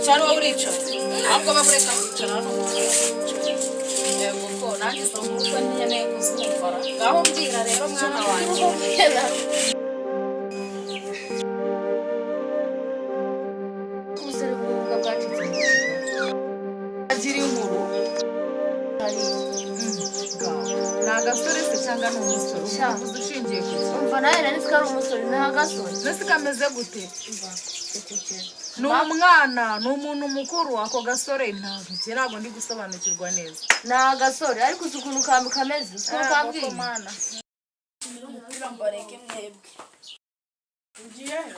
Icara wowe, uricara ahubwo babureka kwicara hano. Yego ko nanjye izo nkuru ko nkeneye kuzumva. Ngaho mbwira rero, mwana wanjye. Ubusore bw'ubumuga bwacitse mu kigo. Agira inkuru. Hari Ni agasore se cyangwa ni umusore? Sha. Uvuze ushingiye ku ki? Umva, nawe nari nzi ko ari umusore, ni agasore. Mbese kameze gute? Umva, cecekera. Ni umwana, ni umuntu mukuru? Ako gasore ntabwo njye ntabwo ndi gusobanukirwa neza. Ni agasore, ariko uzi ukuntu kameze, uzi ukuntu kambwiye. Mbareke mwebwe. Ugiye he?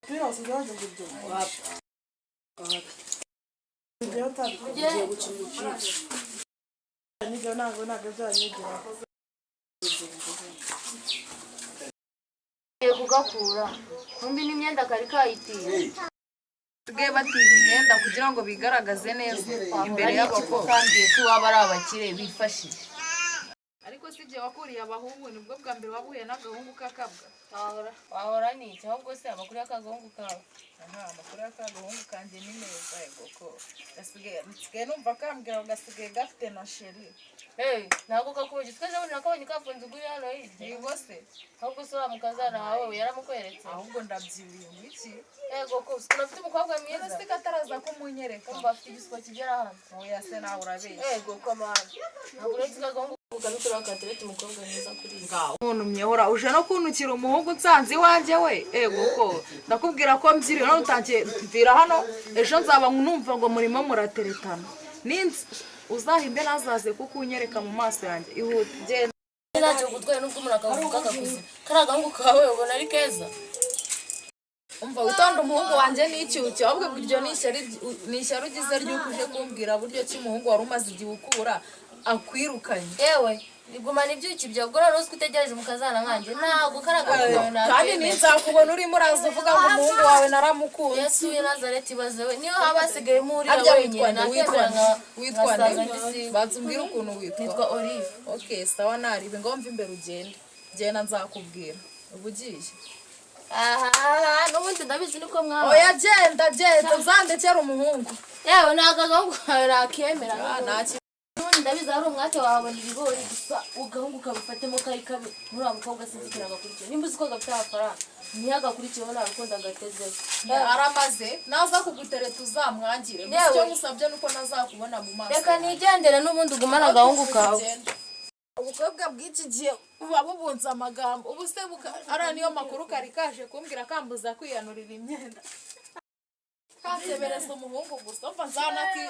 Umupira wasigaye wajya kubyumva. Ugiye utabikora. Ugiye gukina umupira. Nibyo, ntabwo byanyigiraho. Ngiye kugakura kumbi n'imyenda kari kayitiye. Basigaye batiha imyenda kugira ngo bigaragaze neza imbere y'abakobwa. Kambwiye ko iwabo ari abakire bifashije. Ariko si igihe wakuriye abahungu, nibwo bwa mbere wahuye n'agahungu k'akabwa? Wahora ni iki ahubwo se, amakuru y'akagahungu kawe? Aha, amakuru y'akagahungu kanjye ni meza. Yego ko gasigaye, nsigaye numva kambwira ngo gasigaye gafite na chéri. Hey, ntabwo kakubujije, twese bundi nakabonye kafunze uguri hano hirya. Yego se. Ahubwo se wa mukazana wawe yaramukweretse? Ahubwo ndabyibuye ngo iki? Yego ko ukuntu afite umukobwa mwiza. None se kataraza kumunyereka? Kumva afite igisuko kigera hano. Oya se, nawe urabeshya. Yego ko mama, ntabwo uretse akagahungu kabikora katereta umukobwa mwiza kuri iyi. Umuntu myehora uje no kuntukira umuhungu nsanze iwanjye we. Ego ko ndakubwira ko mbyiriwe none utangiye mvira hano. Ejo nzaba numva ngo murimo murateretana. Ninzi uzahimbe nazaze kukunyereka mu maso yanjye. Ihute, genda. Ntacyo gutwaye nubwo umuntu akavuga akakuze, kariya gahungu kawe ubona ari keza. Umva, witonde, umuhungu wanjye ni icyucyo. Ahubwo iryo ni ishyari, ni ishyari ugize ry'uko uje kumbwira buryo ki umuhungu wari umaze igihe ukura akwirukanye. Yewe, igumana ibyuki byawe, ubwo noneho uzi ko utegereje umukazana nkanjye, ntabwo kariya gahungu kawe Kandi nakwemera. ninzakubona urimo uraza uvuga ngo umuhungu wawe naramukunze. Yesu w'i Nazareti, ibaze we, niyo haba hasigayemo uriya Harya wenyine witwa nde? nakemera Witwa nde? nka Witwa nkasaza nde? ndisiwe. Banza umbwire ukuntu witwa. Nitwa Olive. Okay, sawa, naribe ngo mve imbere ugende. Genda, nzakubwira uba ugiye. Aha n'ubundi ndabizi niko mwaba. Oya, genda, genda, uzandekere umuhungu. Yewe, ntabwo agahungu kawe nakemera. Ah, nta kintu. N'ubundi ndabizi hari umwate, wahabona ibigori gusa, ugahungu kabifatemo kari kabi muri wa mukobwa. Sinzi ikintu agakurikiye, nimba uzi ko gafite amafaranga ntiyagakurikiyeho, nta rukundo agatezeho. Aramaze naza kugutereta uzamwangire gusa. Yewe. Icyo musabye nuko nazakubona mu maso Reka yanjye. nigendere, n'ubundi ugumane agahungu kawe. Ugende. Ubukobwa bw'iki gihe buba bubunze amagambo. Ubu se ariya niyo makuru kari kaje kumbwira, kambuza kwiyanurira imyenda, kansebereza umuhungu gusa. Umva, nzanaki.